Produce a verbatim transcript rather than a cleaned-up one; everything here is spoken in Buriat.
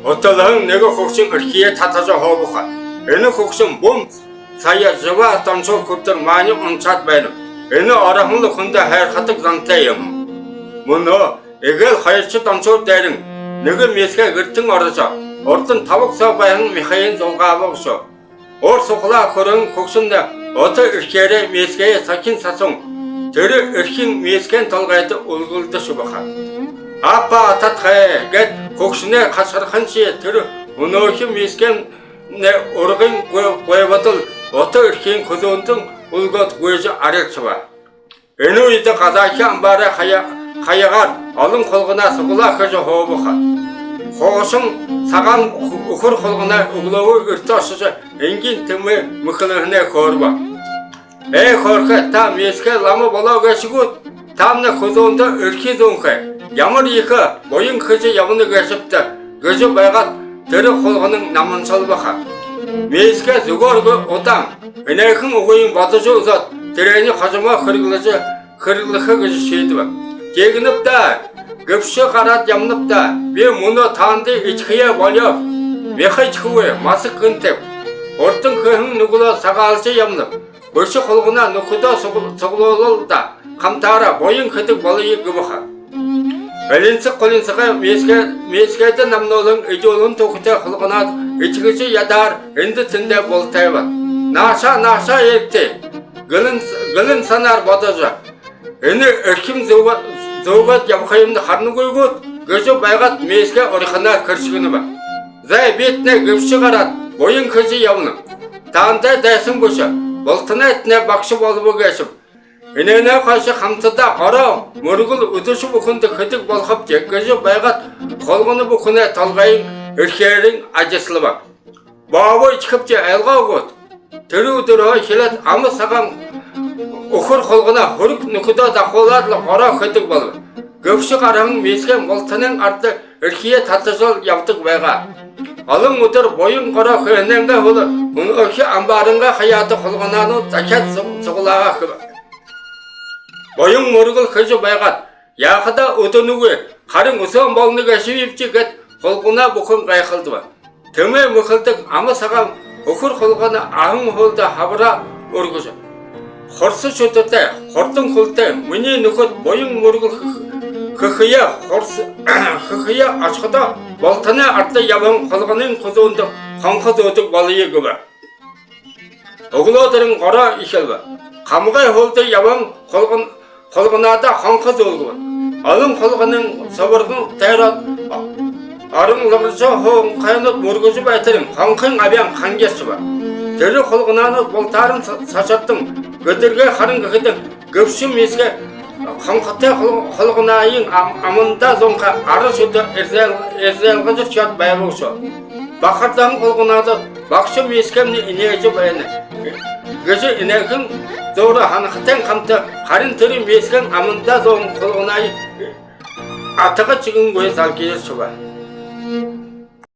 Уталһан нэгэ хүгшэн эрхиеэ татажа һууба ха. Энэ хүгшэн бүм сая жабаа тоншуур хүрэтэр маани уншаад байнаб. Энэ ороһон лэ хүндэ һайрхадаг зантай юм. Мүнөө эгээл хоёршо тоншуур дээрэнь нэгэ миисгэй гэртэнь орожо, урдань табаг соо байһан мяхыень зунгааба бшуу. Уур сухалаа хүрэһэн хүгшэмнай ута эрхеэрээ миисгэеэ сахин сасуун, тэрэ эрхим миисгэйн толгойдо үлгылдэшэбэ ха. «Аппа, атадхай!» гээд хүгшэнэй хашхарханшье, тэрэ үнөөхи миисгэймнай ургын гу-, гуйбадал ута эрхиин хүзүүндэнь үлгөөд гүйжэ арилшаба. Энэ үедэ газаахи амбаарай хая-, хаягаар олон хулганаа суглаа хэжэ һууба ха. Хуушан сагаан үх-, үхэр хулганаа үглөөгүүр эртэ ошожо, энгин тэмээ мэхэлһэнээ хөөрэбэ. «Ээ, хөөрхэн, та миисгэй лама болоо гээшэ гүт? Таамнай хүзүүндэ эрхи зүүнхэй. Ямар ехэ буян хэжэ ябана гээшэбта?» гэжэ байгаад, тэрэ хулганань наманшалба ха. Миисгэй зүгөөргүй удаан энээхэн үгыень бодожо үзөөд, тэрээниие хожомоо хэрэглэжэ, хэрэглэхэ гэжэ шиидэбэ. «Тиигэнэб даа, гэбшэ гараад ябанаб даа. Би мүнөө таанадые эдихэеэ болёоб. Мяха эдихэгүй, масаг гэнтэб. Урдань хэһэн нүгэлөө сагаалжа ябанаб. Бэшэ хулганаа нүхэдөө суг-, суглуулаад, хамтаараа буян хэдэг болоё», — гэбэ ха. Элинсэг хулинсагай миисгэй-, миисгэйдэ намнуулан, эдюулэн түүхэтэй хулганаа эдихэжэ ядаар, эндэ тэндэ бултайба. «Наашаа, наашаа ерэгты», — гэлэн, гэлэн һанаар бодожо, «Энэ эрхим зүүгээ-, зүүгээд ябахыемнай харанагүйгүт?» — гэжэ байгаад, миисгэй уриханаар хэршэгэнэбэ. «Зай, би тнай гэбшэ гараад, буян хэжэ ябанаб. Таанадай дайсан бэшэ, бултанай тнай багша болобо гээшэб. Энээнһээ хойшо хамтадаа гороо мүргэл үдэшэ бүхэндэ хэдэг болохобди», — гэжэ байгаад, хулгана бүхэнэй толгойень эрхеэрынь адислаба. «Бообо эдихэбди, ойлгоо гүт? Тэрэ үдэрһөө эхилээд ама сагаан үхэр хулганаа хүрэг нүхэдөө дахуулаад лэ гороо хэдэг болобо». Гэбшэ гараһан миисгэй бултанайн арда эрхиеэ татажал ябадаг байгаа. Олон үдэр буян гороо хэһэнэйнгээ һүүлээр үнөөхи амбаарайнгаа хаяада хулганаанууд захяад су-, суглаагаа хэбэ. Буян мүргэл хэжэ байгаад, яахадаа үдэнэгүй, харин үсөөн болоно гээшэбибди гээд, хулганаа бүхэн гайхалдаба. Тэмээ мэхэлдэг ама сагаан үхэр хулгана аһан һүүлдэ хабараа үргэжэ: «Хурса шүдэтэй, хурдан хүлтэй минии нүхэд буян мүргэл хэ-, хэхэеэ, хурс-, хэхэеэ ошоходоо, бултанай арда ябаһан хулганын хүзүүндэ хонхо зүүдэг болоё», — гэбэ. Үглөөдэрынь гороо эхилбэ. Хамагай һүүлдэ ябаһан хулган-, хулганаадаа хонхо зүүлгэбэ. Олон хулганын субарган тойроод, орон лугаржа, хонхойнууд мүргэжэ байтарынь, хонхын абяан хангиршаба. Тэрэ хулганаанууд бултаарынь са-, сашардан, гэдэргээ харан гэхэдэнь, гэбшэ миисгэй хонхотой хул-, хулганаайень ам-, амандаа зуунхай ара шүдэ эрзэл-, эрзэлгэжэрхёод байба бшуу. Бахардаһан хулганаадууд: «Багша миисгэймнай энеэжэ байна», — гэжэ энеэхэн зуура һанахатайнь хамта, харин тэрэ миисгэйн амандаа зууһан хулганаае атага шэгэнгүй залгижаршаба.